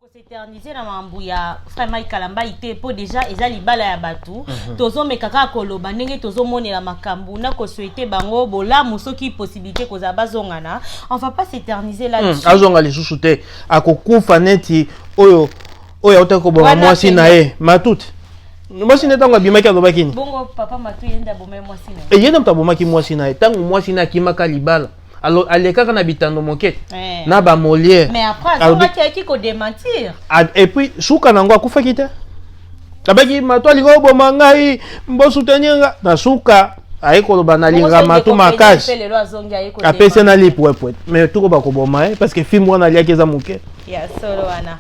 Kos'éterniser na makambo ya frère Mike Kalambayi te, mpo déjà eza libala ya bato. Tozomeka kaka koloba ndenge tozomonela makambo na kosouhaiter bango bolamu. Soki possibilité kozala bazongana, on va pas s'éterniser là-dessus. Azonga lisusu te, akokufa neti oyo oyo autaki koboma mwasi na ye Matute. Mwasi nde ntango abimaki, alobaki nini? Bongo papa Matu, ye nde abomai mwasi na ye? Ye nde moto abomaki mwasi na ye. Ntango mwasi na ye akimaka libala, alekaka na bitando moke na bamolière. Mais après azongaki, ayaki kodémentir. Et puis suka nango akufaki te. Abaki Matu alinga oboma ngai, bosoutenir nga. Na suka aye koloba: "Nalinga Matu makasi." Apesi na lipwepwe, mais tuko bakoboma ye parce que film wana aliaki eza moke. Ya solo wana.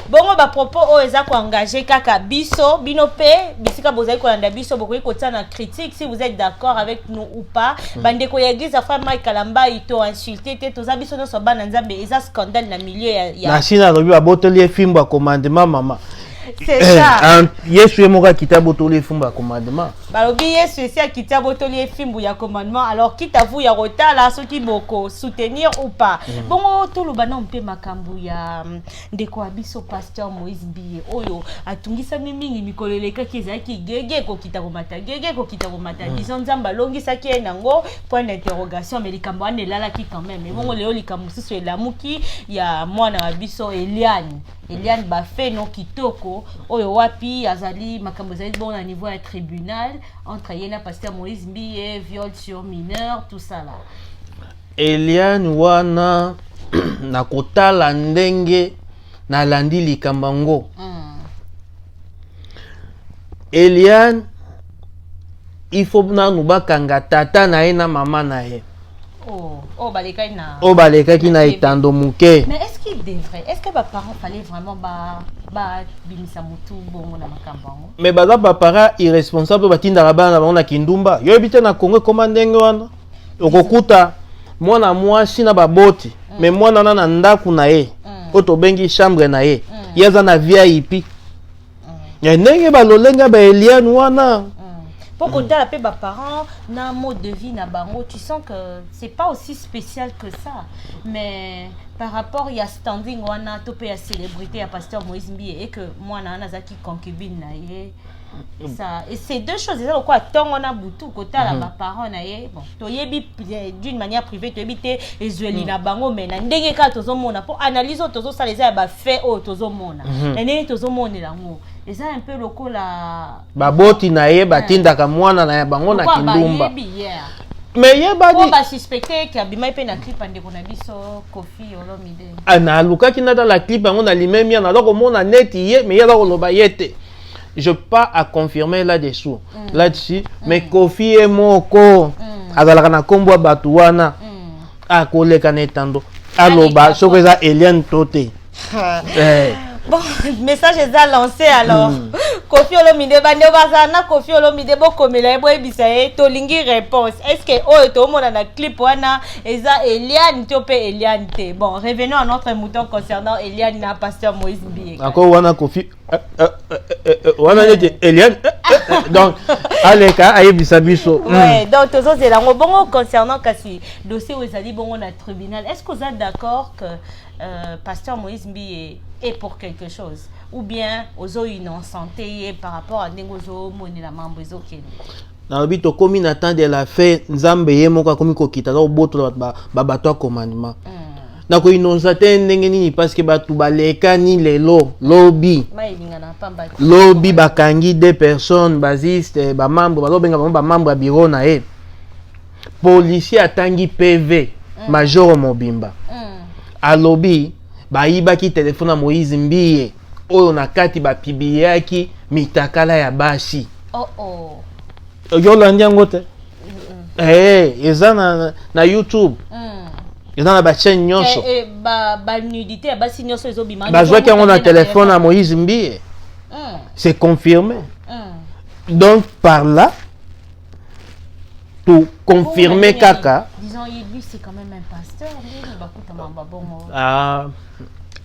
Bongo bapropos oyo eza koengager kaka biso, bino mpe bisika bozali kolanda biso, bokoki kotia na critique si vous êtes d'accord avec nous ou pas. Bandeko ya église ya frère Mike Kalambayi, to insulte te, toza biso nyonso bana Nzambe. Eza scandale na milieu ya Na nsina alobi babotoli ye fimbo ya commandement, mama. C'est ça. Yesu ye moko akiti, abotoli ye fimbo ya commandement. Balobi Yesu esi akiti, abotoli ye fimbu ya commandement. Alors quitte à vous ya kotala soki boko soutenir ou pas. Bongo toloba nano mpe makambo ya ndeko ya biso pasteur Moïse Mbiye, oyo atungisami mingi mikolo elekaki. Ezalaki gege kokita komata, gege kokita komata. Disons Nzambe alongisaki ye nango, point d'interrogation, mais likambo wana elalaki quand même. Ebongo lelo likambo mosusu elamuki ya mwana wa biso Eliane, Eliane Bafeno Kitoko, oyo wapi azali makambo ezali bongo na niveau ya tribunal entre ye na pasteur Moïse Mbiye, viol sur mineur, tout ça là. Eliane wana, na kotala ndenge nalandi likambo yango, Eliane, il faut nanu bakanga tata na ye na mama na ye. Oh, oh, balekaki na Oyo balekaki na etando moke. Mais est-ce qu'il devrait, est-ce que baparents fallait vraiment babimisa motu bongo na makambo yango? Mais baza baparents irresponsable oyo batindaka bana na bango na kindumba. Yoyebi te, na Kongo ekóma ndenge wana, okokuta mwana mwasi na baboti, mais mwana wana na ndako na ye, oyo tobengi chambre na ye, ye aza na VIP. Ya ndenge balolenge ba Eliane wana. Mpo kotala mpe baparents na mode de vie na bango, tu sens que c'est pas aussi spécial que ça. Mais par rapport ya standing wana to mpe ya célébrité ya pasteur Moïse Mbiye, et que mwana wana azalaki concubine na ye, ça et ces deux choses eza lokola ntongo na butu. Kotala baparents na ye, bon, toyebi d'une manière privée, toyebi te ezweli na bango, mais na ndenge kaka tozomona, mpo analyse oyo tozosala eza ya bafait oyo tozomona, na ndenge tozomonela yango, eza un peu lokola Baboti na ye batindaka mwana na ya bango na lokola kindumba. Bayebi, yeah. Mais yebani. Po basuspecte ke abimai mpe na clip ya ndeko na biso Kofi Olomide. Ah, nalukaki natala clip yango na limemia, naza komona neti ye, mais ye aza koloba ye te. Je pas à confirmer là-dessous, là-dessus. Mais Kofi ye moko azalaka na nkombo ya bato wana, akoleka na etando, aloba Aleka. Soki eza Eliane to te. Eh. Bon, message eza lancé. Alors Kofi Olomide, bande bazala na Kofi Olomide, bokomela ye, boyebisa ye tolingi réponse: est ce que oyo toomona na clip wana eza Eliane to mpe Eliane te? Bon, revenons à notre mouton concernant Eliane na pasteur Moïse Mbiye. Ako wana Kofi wana neti Eliane, donc aleka ayebisa biso. Ouais, donc tozozela yango. Bongo concernant kasi dossier oyo ezali bongo na tribunal, est ce que oza d'accord que pasteur Moïse Mbiye est pour quelque chose, ou bien ozo innocenter ye par rapport à ndenge ozomonela mambo ezokende? Nalobi tokómi na temps de la fin. Nzambe ye moko akomi kokita, aza kobotola bato babato ya commandement. Na koinonsa te ndenge nini? Parce que bato balekani lelo, lobi Mayelinga pamba te. Lobi bakangi deux personnes baziste, bamembre, bazobenga bango bamembre ya bureau na ye. Policier atangi PV, major mobimba alobi bayibaki telefone ya Moïse Mbiye, oyo na kati bapubliaki mitakala ya basi. Oh. Oki olandi yango te? Eza na YouTube, eza na bachaîne nyonso. Banudité ya basi nyonso ezobima. Bazwaki yango na telefone ya Moïse Mbiye. C'est confirmé. Donc par là toconfirme kaka. Disons, lui, c'est quand même un pasteur, ndenge bakutama babongo. Ah,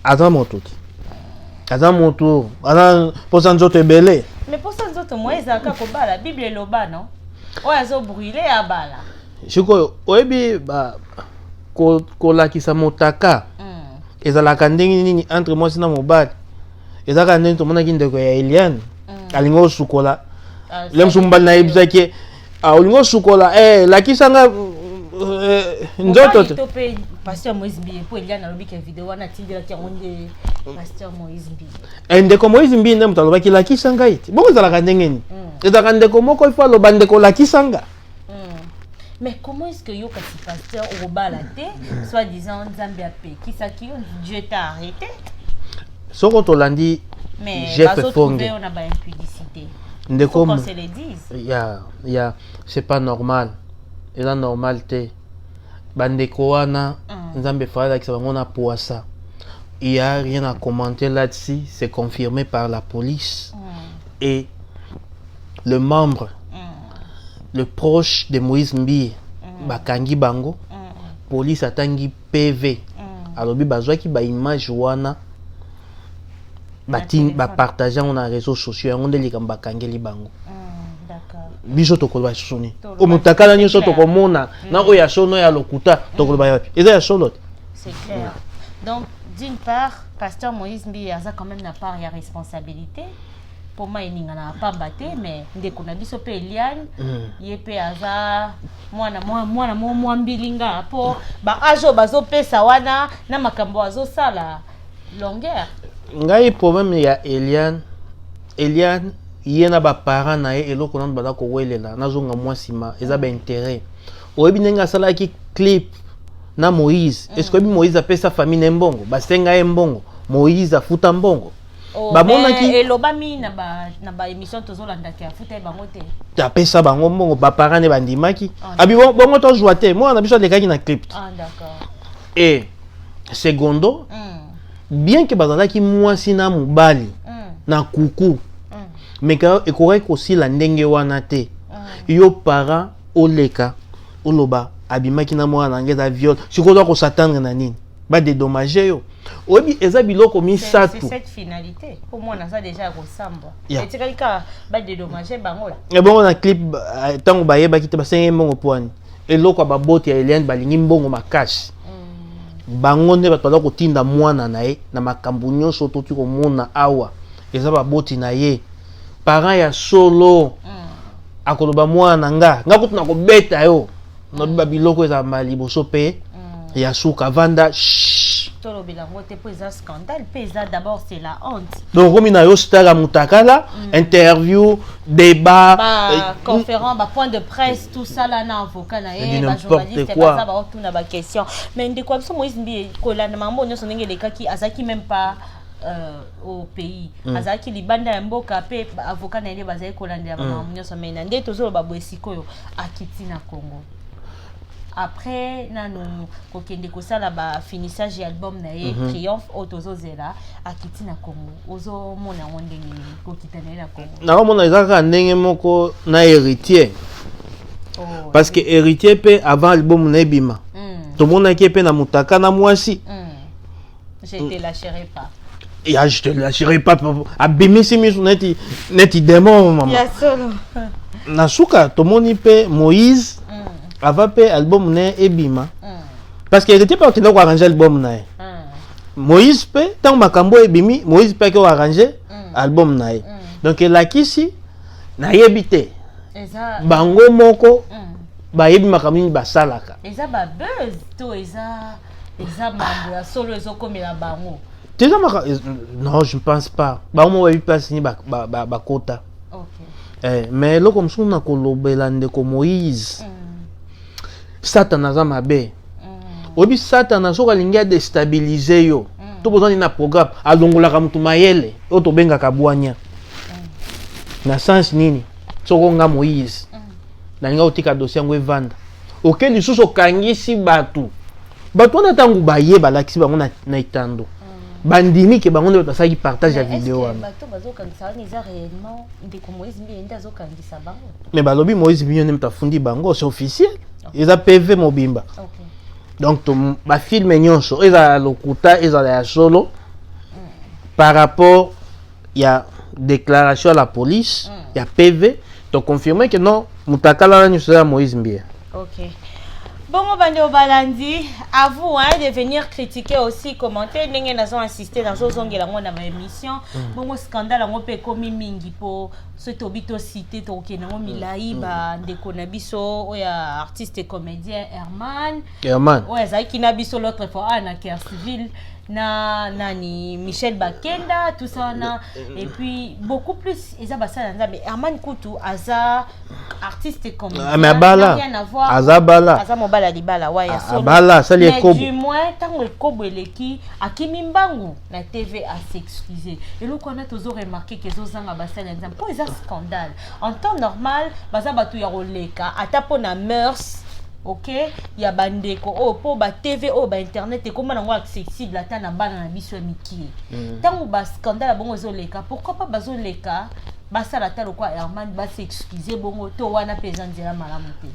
aza moto te, aza moto, aza mposa nzoto ebele. Mais mposa nzoto moye ezalaka kobala. Bible eloba non, oyo azobrûler abala. Sikoyo oyebi kolakisa motaka ezalaka ndenge nini entre mwasi na mobali? Eza kaka ndenge tomonaki ndeko ya Eliane alingi osukola. Le mosusu mobali nayebisaki ye: "Ah, olingi osukola, lakisa nga nzoto te." To mpe pasteur Moïse Mbiye, mpo Eliane alobi ke video wana atindelaki yango nde pasteur Moïse Mbiye. Ndeko Moïse Mbiye nde moto alobaki: "Lakisa ngai te." Bongo ezalaka ndenge nini? Ezalaka ndeko moko, ifo aloba: "Ndeko, lakisa nga." Mais comment est-ce que yo kasi pasteur okobala te, soit disant Nzambe apekisaki yo, Dieu t'a arrêté? Soko tolandi Mais Jeff bazotrouve Fonge yo na baimpudicité. Ndeko Faut qu'on se le dise. Ya, c'est pas normal, eza normal te. Bandeko wana, Nzambe efali alakisa bango na poasa. Il y a rien à commenter là-dessus, c'est confirmé par la police et le membre, le proche de Moïse Mbiye. Bakangi bango, police atangi PV, alobi bazwaki baimage wana, téléphone. Bapartage yango na réseaux sociaux, yango nde likambo bakangeli bango. Biso tokoloba lisusu nini? Toloba Motakala nyonso c'est clair. Tokomona na oyo ya solo, ya lokuta, tokoloba yapi? Eza ya solo te. C'est clair. Donc, d'une part, pasteur Moïse Mbiye aza quand même na part ya responsabilité. Mpo ma eninga na pamba te, mais ndeko na biso mpe Eliane, ye mpe aza mwana mwana mwa mbilinga, mpo baage oyo bazopesa wana na makambo azosala longueur. Ngai, problème ya Eliane, Eliane ye na baparent na ye, eloko nano baza kowelela, nazonga mwa nsima, eza baintérêt. Oyebi ndenge asalaki clip na Moïse? Est ce que oyebi Moïse apesa famille na ye mbongo? Basenga ye mbongo, Moïse afuta mbongo. Oh, Bamonaki mais elobami na ba émission tozolandaki, afuta ye bango te. Apesa bango mbongo, baparent ne bandimaki. Ah, abi bongo tozwa te, mwana na biso alekaki na clip. Ah, d'accord. E secondo, bien ke bazalaki mwasi na mobali na kuku, mais ka ekokaki kosila ndenge wana te. Yo parent oleka oloba abimaki na mwana na ngai, eza viol. Sikoyo oza kos'attendre na nini? Badédommage yo? Oyebi, eza biloko C'est misato. cette finalité, po mwana aza déjà ya kosambwa, etikali kaka badédommage bango. Ebongo na clip, ntango bayebaki te, basengi mbongo mpo wani eloko ya baboti ya Eliane balingi mbongo makasi. Bango nde bato baza kotinda mwana na ye na makambo nyonso toki komona awa. Eza baboti na ye. Parent ya solo akoloba: "Mwana na nga, nga kutu na kobeta yo, nabiba biloko." Ezala mbala liboso mpe ya suka, vanda. Tolobela yango te, mpo eza scandale mpe eza, d'abord c'est la honte. Donc okomi na yo star ya mutakala, interview, débat, ba conférence, ba point de presse, tout ça là, na avocat na ye, bajournaliste baza baotuna baquestion. Mais ndeko ya biso Moïse Mbiye, kolanda makambo nyonso ndenge elekaki, azalaki même pas au pays, azalaki libanda ya mboka, mpe avocat na ye nde bazali kolandela bamakambo nyonso. Mais na nde tozoloba boye, sikoyo akiti na Congo après nanu kokende kosala bafinissage ya album na ye Triomphe oyo tozozela. Akiti na Congo, ozomona yango ndenge nini, kokita na ye na Congo? Nakomona eza kaka ndenge moko na Héritier, parce que Héritier mpe avant album na ebima, tomonaki ye mpe na motaka na mwasi. Je te lâcherai pas. Ya, je te lâcherai pas, abimisi miso neti neti démon, mama. Ya solo. Na suka tomoni mpe Moïse, avant mpe album na ye ebima, parce que Héritier mpe akenda koarrange album na ye. Moïse mpe, ntango makambo oyo ebimi, Moïse mpe ake koarrange album na ye. Donc elakisi, nayebi te, bango moko bayebi makambo nini basalaka. Eza babuzz to eza mambo ya solo ezokomela bango? Eza maka, non, je ne pense pas. Bango moko bayebi place nini bakota. Mais eloko mosusu na kolobela ndeko Moïse, Satana aza mabe. Oyebi, Satana soki alingi adéstabiliser yo, to boza nini na programme, alongolaka motu mayele oyo tobengaka bwanya. Na sens nini? Soki nga Moïse, nalinga kotika dossier yango evanda, oke lisusu okangisi bato. Bato wana, ntango baye, balakisi bango na etando, bandimi ke bango nde bato basalaki partage ya video wana. Bato bazokangisa wana, eza réellement ndeko Moïse Mbiye nde azokangisa bango? Mais balobi Moïse Mbiye nde moto afundi bango, c'est officiel, eza PV mobimba. Donc bafilme nyonso, ezala ya lokuta, ezala ya solo, par rapport ya déclaration ya la police, ya PV, toconfirme que non, moto akala wana nyonso eza Moïse Mbiye. Ok. Bongo bandeko balandi, à vous, hein, de venir critiquer aussi, commenter ndenge nazo insister, nazozongela yango na baémission. Bongo scandale yango mpe ekomi mingi, mpo soki tobi tociter, tokokende yango milai. Bandeko na biso oyo ya artiste comédien Herman, Herman, oyo azalaki na biso l'autre fois awa na Kersville, na nani, Michel Bakenda, tout ça wana, et puis beaucoup plus. Eza basala ya Nzambe. Herman kutu aza artiste comédien. Ah, mais abala. Rien à voir. Aza bala. Aza mobali ya libala wa ya Ah, solo. abala, asali Mais ekobo. du moins, ntango ekobo eleki, akimi mbangu na TV as'excuse. Eloko wana tozo remarquer ke ezozanga basali ya Nzambe, mpo eza scandale. En temps normal, baza bato ya koleka ata mpo na mœurs, ok, ya bandeko oyo, mpo batv oyo, bainternet ekóma nango accessible ata na bana na biso ya mikie. Ntango bascandale ya bongo ezoleka, pourquoi pas bazoleka, basala ata lokwa Herman, bas'excuse bongo to wana mpe eza nzela malamu te?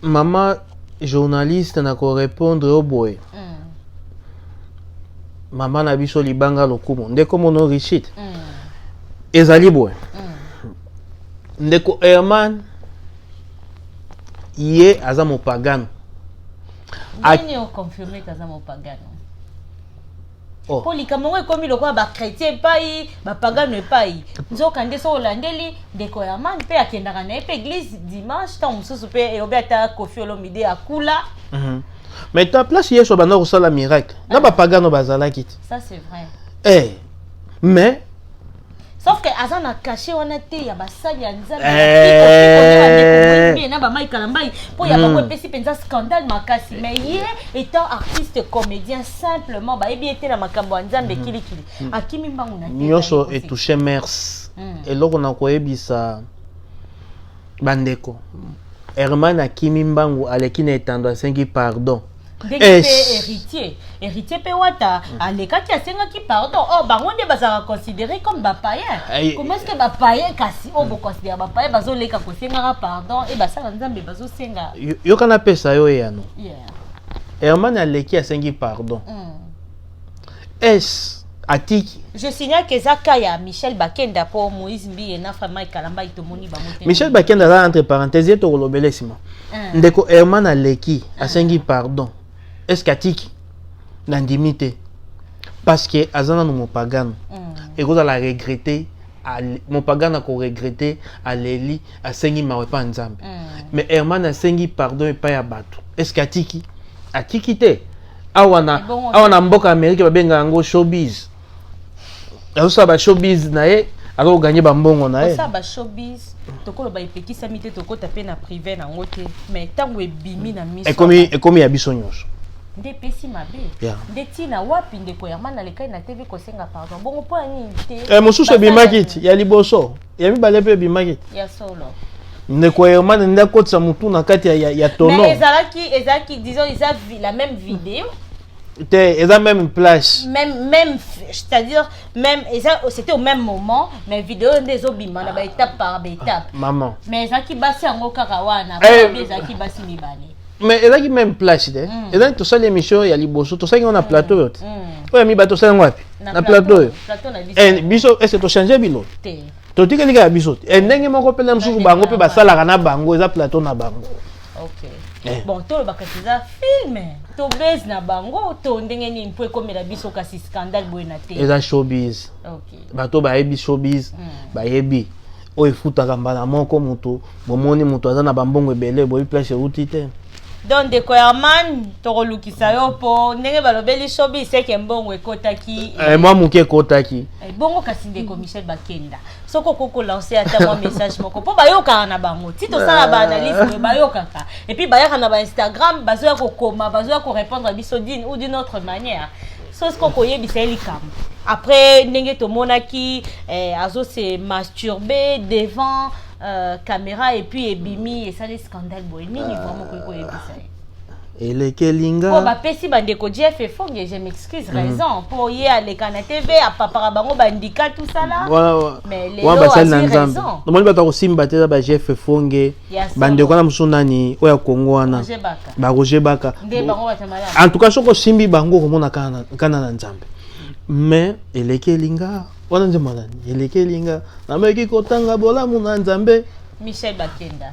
Mama journaliste, na korépondre yo boye. Mama na biso, libanga lokumu, ndeko mono Richit. Ezali boye. Ndeko Herman, ye aza mopagano. Nini oconfirme ke aza mopagano? Oh. Mpo likambo yango ekomi lokola bachrétien epai, bapagano epai. Nzoka nde so olandeli, ndeko Herman mpe akendaka na ye mpe église dimanche, ntango mosusu mpe eyobi ata Kofi Olomide akula. Mais ta place, Yesu abanda kosala miracle na bapagano bazalaki te. Ça, c'est vrai. Eh, mais Sauf que aza na cachet wana te ya basali ya Nzambe na bamaikala mbai, mpo ya bango epesi mpenza scandale makasi. Mais ye étant artiste comédien simplement, bayebi ye te na makambo ya Nzambe kilikili, akimi mbangu na te. Nyonso etouche mœurs. Eloko na koyebisa bandeko, Herman akimi mbangu, aleki na etando, asengi pardon. Ndenge mpe Héritier mpe wata alekaki, asengaki pardon. Or bango nde bazalaka considéré comme bapayen. Comment est ce que bapayen, kasi oyo boconsidère bapayen, bazoleka kosengaka pardon e basala Nzambe bazosenga? Yoka, napesa yo eyano. Herman aleki, asengi pardon. Es atiki? Je signale que eza ka ya Michel Bakenda, mpo Moïse Mbiye na frère Mike Kalamba, tomoni bango te. Michel Bakenda aza entre parenthèse, ye tokolobela nsima. Ndeko Herman aleki, asengi pardon, est ce que atiki? Nandimi te, parce que aza nanu mopagano. Ekozala regretter, mopagano akoregretter, aleli, asengi mawa epai ya Nzambe. Mais Herman asengi pardon epai ya bato, est ce que atiki? Atiki te. Awa na awa na mboka Amérique, babengaka yango showbiz. Azosala ba showbiz na ye, azokoganye bambongo na ye. Kosala ba showbiz, tokoloba epekisami te, tokota mpe na privé nango te, mais ntango ebimi na miso ekomi ya biso nyonso. Nde epesi mabe. Nde ntina wapi ndeko Herman alekai na TV kosenga pardon bongo? Mpo ya nini te? Eh, mosusu ebimaki ti ya liboso, ya mibale mpe ebimaki ti. Ya solo. Ndeko Herman nde akotisa motu na kati ya tono. Mais ezalaki, disons, eza la même vidéo. Te, eza même place. Même, c'est-à-dire même eza, c'était au même moment, mais vidéo nde ezobima na baétape par baétape. Maman. Mais ezalaki basi yango kaka wana. Ezalaki basi mibale. Mais ezalaki même place te. Ezalaki, tosali émission ya liboso, tosalaki yango na plateau oyo te. Oyo ya mibale, tosali yango wapi? Na plateau oyo. Biso est ce tochange bilo? Te. Totikeli kaka biso te. Ndenge moko mpe na mosusu, bango mpe basalaka na bango, eza plateau na bango. Ok. Bon, tolobaka eza film to base na bango to ndenge nini mpo ekomela biso kasi scandale boye na te? Eza showbiz. Bato bayebi showbiz, bayebi oyo efutaka mbala moko. Moto bomoni, moto aza na bambongo ebele, boyebi place euti te. Donc ndeko Herman, tokolukisa yo, mpo ndenge balobeli showbiz, seke mbongo ekotaki. Eh, mwa moke ekotaki. Eh, bongo kasi ndeko Michel Bakenda, soki okoki kolancer ata mwa message moko, mpo bayokaka na bango ti tosala baanalyse boye, bayokaka, et puis bayaka na bainstagram, bazoya kokoma, bazoya korépondre biso d'une ou d'une autre manière. So soki okoyebisa ye likambo après ndenge tomonaki, eh, azo se masturber devant caméra, et puis ebimi, esali scandale boye, nini vraiment okoki koyebisa ye? Elekeli mpo nga. Bapesi bandeko Jeff Efonge, je m'excuse, raison, mpo ye aleka na TV, apapaka bango, bandika, tout ça là. Mais lelo Wana basali na azwi Nzambe. raison. Nomoni bato ya kosimba te, eza ba Jeff Efonge. Ya solo. Bandeko wana mosusu, nani oyo ya Kongo wana? Roger Baka. Baroger Baka. Nde bango bato malamu. En tout cas, soki osimbi bango, okomona kana na Nzambe. Mais elekeli nga wana, nzembo nani elekeli nga, nameki kotanga bolamu na Nzambe. Michel Bakenda.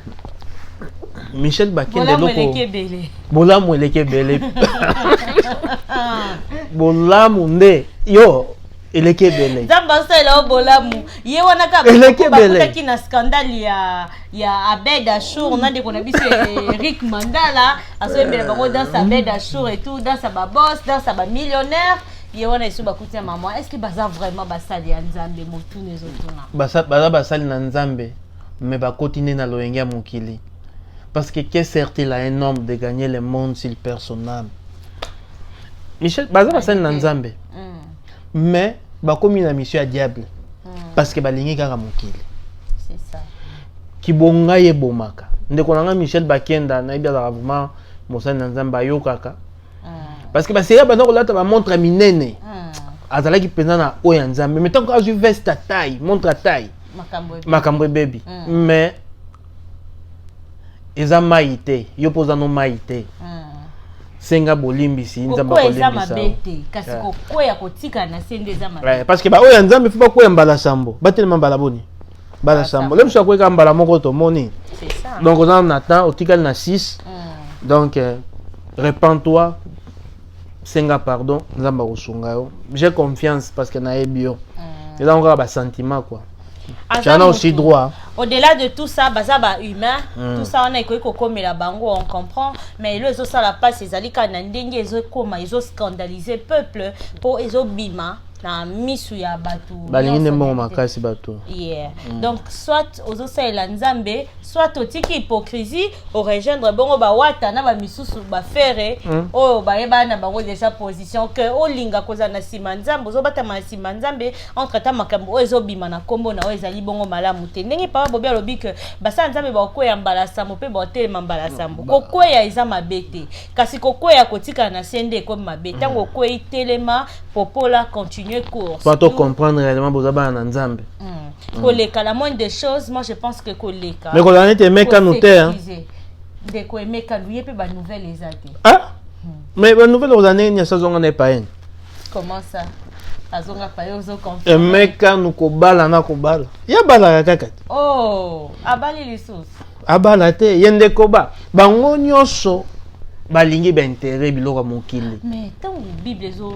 Michel Bakende Bolamu eloko eleki ebele. Bolamu eleki ebele, bolamu nde yo eleki ebele. Nzambe asalela yo bolamu ye wana kaka. Eleki ebele. Bakutaki na scandale ya Abed Ashur na ndeko na biso Eric Mandala, azoyembela bango danse Abed Ashur et tout, danse ya baboss, danse ya bamillionnaire. Ye wana esu bakuti ya mama. Est ce que baza vraiment basali ya Nzambe? Motuna ezotuna. Baza basali na Nzambe, mais bakoti nde na loyenge ya mokili, parce que que sert-il à un homme de gagner le monde s'il perd son âme? Michel, baza basali na Nzambe, mais bakomi na mission ya diable, parce que balingi kaka mokili. C'est ça. Kibonga ye ebomaka. Ndeko na nga Michel Bakenda, nayebi azalaka vraiment mosali na Nzambe, ayokaka, parce que baseya banda kolata bamontre ya minene. Azalaki mpenza na oyo ya Nzambe, mais ntango azwi veste ya taille, montre ya taille, makambo ebi. Makambo ebebi. Mais eza mai te, yo mpo oza no mai te. Senga bolimbisi, Nzambe Kokwea eza akolimbisa. mabe te, kasi kokwea kotikala na se nde eza mabe. Parce que baoyo ya Nzambe fo bakwea mbala sambo, batelema mbala boni? Mbala sambo. Le mosusu akweka mbala moko, tomoni. C'est ça. Donc oza na temps, otikali na 6. Donc repens-toi, senga pardon, Nzambe akosunga yo. J'ai confiance parce que nayebi yo. Eza ngo kaka basentiment quoi. Aza Tu en as aussi motu. droit. Au-delà de tout ça, baza bahumain. Tout ça wana ekoki kokomela bango, on comprend, mais elo ezosala mpasi ezali kaka na ndenge ezokoma, ezoscandaliser peuple mpo ezobima na misu ya bato Balingi nde nyonso. mbongo makasi bato. Yeah. Donc soit ozosalela Nzambe, soit otiki hypocrisie, orejoindre bongo bawata na bamisusu bafere oyo bayebana na bango déjà position que olinga kozala na nsima Nzambe, ozobatama na nsima Nzambe. Entre ata makambo oyo ezobima na nkombo na oyo ezali bongo malamu te. Ndenge papa Bobi alobi ke basala Nzambe bakokweya mbala sambo mpe baotelema mbala sambo. Kokweya eza mabe te, kasi kokweya kotikala na se nde ekomi mabe. Ntango okwei, telema, popola, continue course. Po to comprendre réellement boza bana na Nzambe. Koleka, la moindre des choses, moi je pense que koleka Mais kozala neti emekanu te, hein. Kosécuriser. Ndeko emekanu ye mpe banouvelle eza te. Ah, mais banouvelle kozala ndenge nini? Asazonga na epayen. Comment ça, azonga pa ye? Ozoconfirme? Emekanu kobala na kobala, ye abalaka kaka te. Oh, abali lisusu? Abala te, ye nde koba. Bango nyonso balingi baintérêt, biloko ya mokili. Mais ntango Bible ezo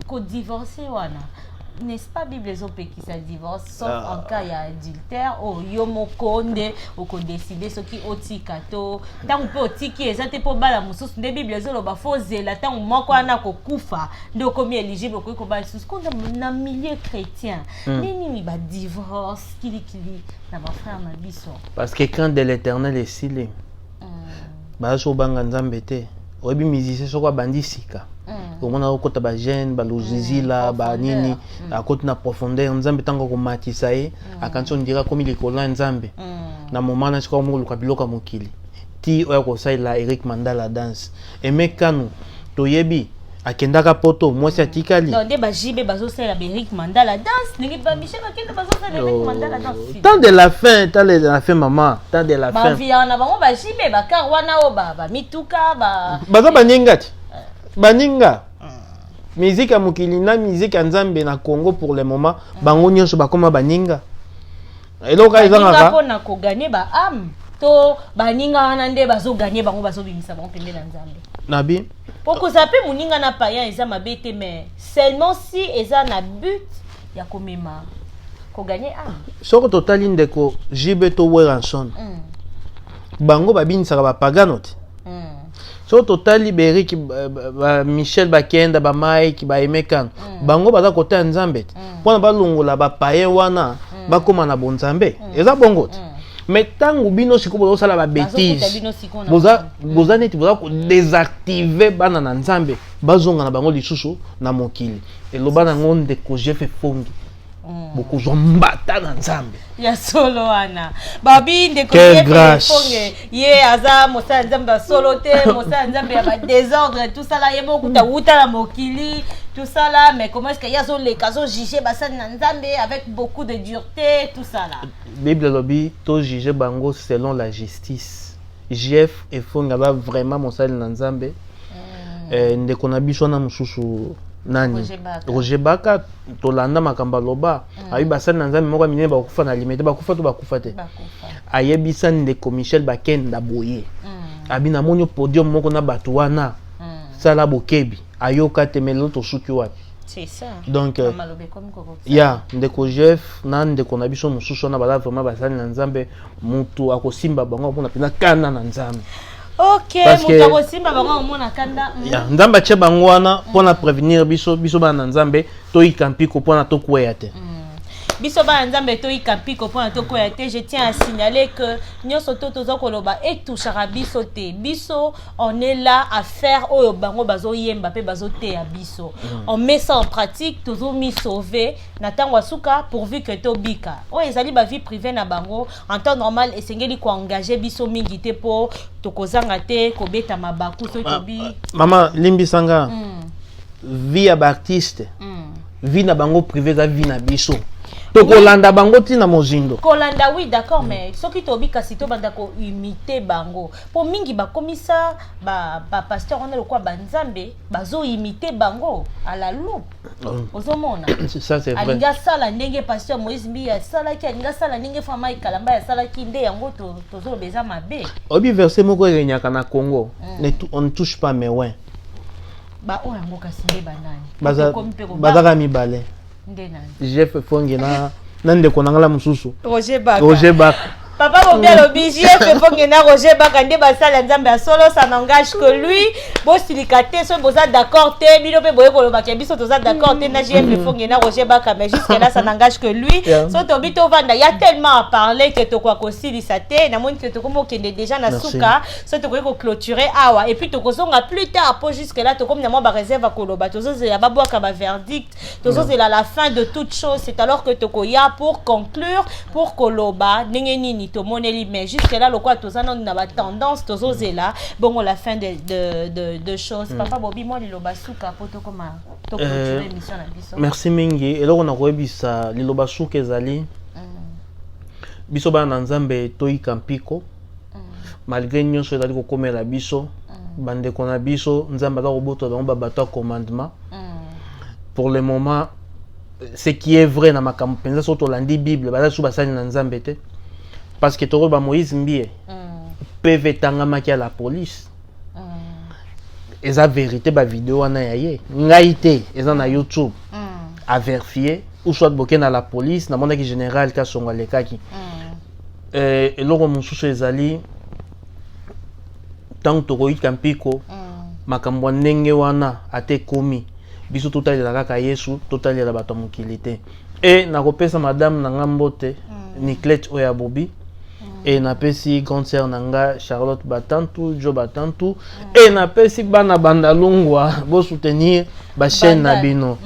kodivorce wana, n'est-ce pas? Bible ezopekisa divorce sauf Ah. en cas ya adultère oyo yo moko nde okodécider soki otika to ntango mpe otiki. Eza te mpo bala mosusu nde Bible ezoloba fo ozela ntango moko wana kokufa nde okomi éligible, okoki kobala lisusu. Konda na milieu chrétien, nde nini badivorce kilikili na bafrère na biso? Parce que crainte de l'Éternel esili. Baza so obanga Nzambe te. Oyebi musicien soko abandi sika, omona okota bagene balozizila banini, akoti na profondeur. Nzambe ntango akomatisa ye, akanisi ondira akomi likolo ya Nzambe. Na moment na sikoyo mokoluka biloko ya mokili ti oyo akosalela Eric Mandala danse. Emekanu toyebi akendaka poto, mwasi atikali. Non, nde bajibe bazosalela baEric Mandala danse, ndenge bamichel bakende bazosalela Eric Mandala danse. Temps de la fin, temps de la fin, mama, temps de la fin. Banviaka na bango bajibe bakar wana oyo bamituka ba Baza baninga ti baninga. Musique ya mokili na musique ya Nzambe na Congo pour le moment, bango nyonso bakóma baninga. Eloko kaka baninga ezangaka mpona kogagner baâme to baninga wana nde bazogagner bango, bazobimisa bango pembe na Nzambe. Nabi. Okozala mpe moninga na payen, eza mabe te, mais seulement si eza na but ya komema kogagner âme. Soko totali ndeko JB to Werrason, bango babinisaka bapagano te. Soki totali baErik, Michel Bakenda, baMike, baEmekano, bango baza kota ya Nzambe te, mpona balongola bapayen wana bakóma na bonzambe. Eza bongo te. Mais ntango bino sikoyo bozosala Bazokuta babêtises, bino sikoyo na boza neti boza kodésactiver bana na Nzambe, bazonga na bango lisusu na mokili. Eloba nango ndeko Jeff Efongi, bokozwa mbata na Nzambe. Ya solo wana babi ndeko Quelle Jeff grâce. Efonge, ye aza mosala Nzambe ya solo te, mosala Nzambe ya badésordre, tosala ye moko kuta wuta na mokili tout ça là. Mais comment est-ce que ye azoleka, azojuge basali na Nzambe avec beaucoup de dureté, tout ça là? Bible elobi tojuge bango selon la justice. Jeff Efongi aza vraiment mosali na Nzambe. Ndeko na biso wana mosusu, Nani? Roger Baka. Roger Baka. Tolanda makambo aloba. Ayebi basali na Nzambe moko ya minene bakufa na Limete. Bakufa to bakufa te? Bakufa. Ayebisa ndeko Michel Bakenda boye: "Abi namoni yo podium moko na bato wana, sala bokebi." Ayoka te, mais lelo tosuki wapi? C'est ça. Donc maloba ekomi kokokisa. Ya ndeko Jeff na ndeko na biso mosusu wana baza vraiment basali na Nzambe. Motu akosimba bango mpona mpenza kanda na Nzambe. Ok. Parce Moto akosimba bango omona kanda. Ya Nzambe atie bango wana mpona prévenir biso, biso bana na Nzambe, toyika mpiko mpona tokweya te. Biso bana Nzambe, toyika mpiko mpona tokwea te. Je tiens à signaler que nyonso to toza koloba etouchaka biso te. Biso, on est là à faire oyo bango bazoyemba mpe bazoteya biso. On met ça en pratique, tozomisauve na ntango ya suka, pourvu que tobika. Oyo ezali bavie privée na bango, en temps normal esengeli koengage biso mingi te, mpo tokozanga te kobeta mabaku soki tobi. Mama, limbisanga. Vie ya baartiste, vie na bango privé, eza vie na biso. Tokolanda bango ntina mozindo. Kolanda, oui, d'accord, mais soki tobi kasi tobanda koimite bango, mpo mingi bakomisa bapasteur wana lokola banzambe, bazoimite bango à la loupe. Ozomona? Ça, c'est vrai. Alingi asala ndenge pasteur Moïse Mbiye asalaki, alingi asala ndenge Frama Kalamba asalaki. Nde yango tozoloba eza mabe. Oyebi verset moko erenyaka na Congo: "On ne touche pas mes oints." Baoyo yango kasi nde banani? Tokomi mpe Bazaka mibale. Nde nani? Jeff Fonge na ndeko na ngala mosusu. Roger Baka. Roger Baka. Papa Bobi alobi JF Fonge na Roger Baka nde basala Nzambe ya solo. Ça n'engage que lui. Bosilika te soki boza d'accord te. Bino mpe boye kolobaka biso toza d'accord te na JF Fonge na Roger Baka, mais jusque là, ça n'engage que lui. So tobi tovanda, y a tellement à parler que tokoka kosilisa te. Namoni ke tokomi okende déjà na Merci. suka. So tokoki koclôturer awa et puis tokozonga plus tard, po jusque là tokomi na mwa baréserve ya koloba. Tozozela babwaka baverdict, tozozela la fin de toute chose. C'est alors que tokoya pour conclure, pour koloba ndenge nini tomoneli. Mais jusque là, lokola toza nanu na batendance, tozozela bongo la fin de choses. Papa Bobi, mwa liloba suka po tokoma toclôturer émission na biso. Merci mingi. Eloko na koyebisa, liloba suka ezali: biso bana na Nzambe, toyika mpiko malgré nyonso ezali kokomela biso. Bandeko na biso, Nzambe aza kobotola bango babato ya commandement. Pour le moment, ce qui est vrai na makambo mpenza, soki tolandi Bible, baza lisusu basali na Nzambe te, parce que tokoloba Moïse Mbiye, PV etangamaki ya la police. Eza vérité, bavideo wana ya ye, ngai te, eza na YouTube. À vérifier ou soit boke na la police. Namonaki général Kasongo alekaki. Eloko mosusu ezali, ntango tokoyika mpiko, makambo ya ndenge wana ata ekomi biso, totalela kaka Yesu, totalela bato ya mokili te. E nakopesa madame na nga mbote, Niclete oyo ya Bobi. E napesi grande sœur na nga Charlotte Batantu, Jo Batantu. E napesi bana Bandalungwa, bosoutenir bachaîne na Bandal. bino.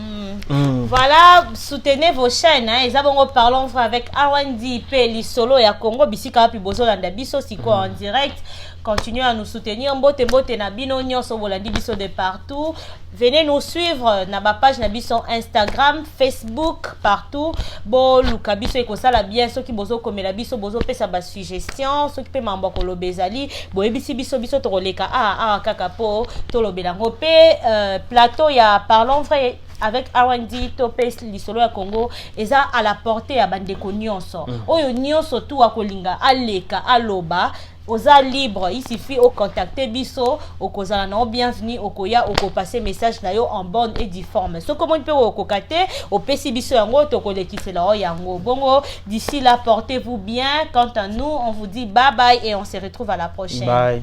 Voilà, soutenez vos chaînes, hein. Eza bongo Parlons vrai avec R&D pe Lisolo ya Congo, bisika wapi bozolanda biso siko en direct. Continuez à nous soutenir. Mbote mbote na bino nyonso bolandi biso de partout. Venez nous suivre na ba page na biso Instagram, Facebook, partout. Boluka biso, ekosala bien soki bozokomela biso, bozopesa ba suggestion, soki mpe mambo ya koloba ezali, boyebisi biso, biso tokoleka awa awa kaka po tolobela yango. Mpe plateau ya Parlons vrai avec R&D to mpe Lisolo ya Congo eza à la portée ya bandeko nyonso. Oyo nyonso tu akolinga aleka aloba, oza libre, il suffit ocontacte biso, okozala na yo bienvenu, okoya, okopase message na yo en bonne et due forme. Soki omoni mpe okoka te, opesi biso yango, tokolekisela yo yango. Bongo d'ici là, portez-vous bien. Quant à nous, on vous dit bye bye et on se retrouve à la prochaine. Bye,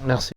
merci.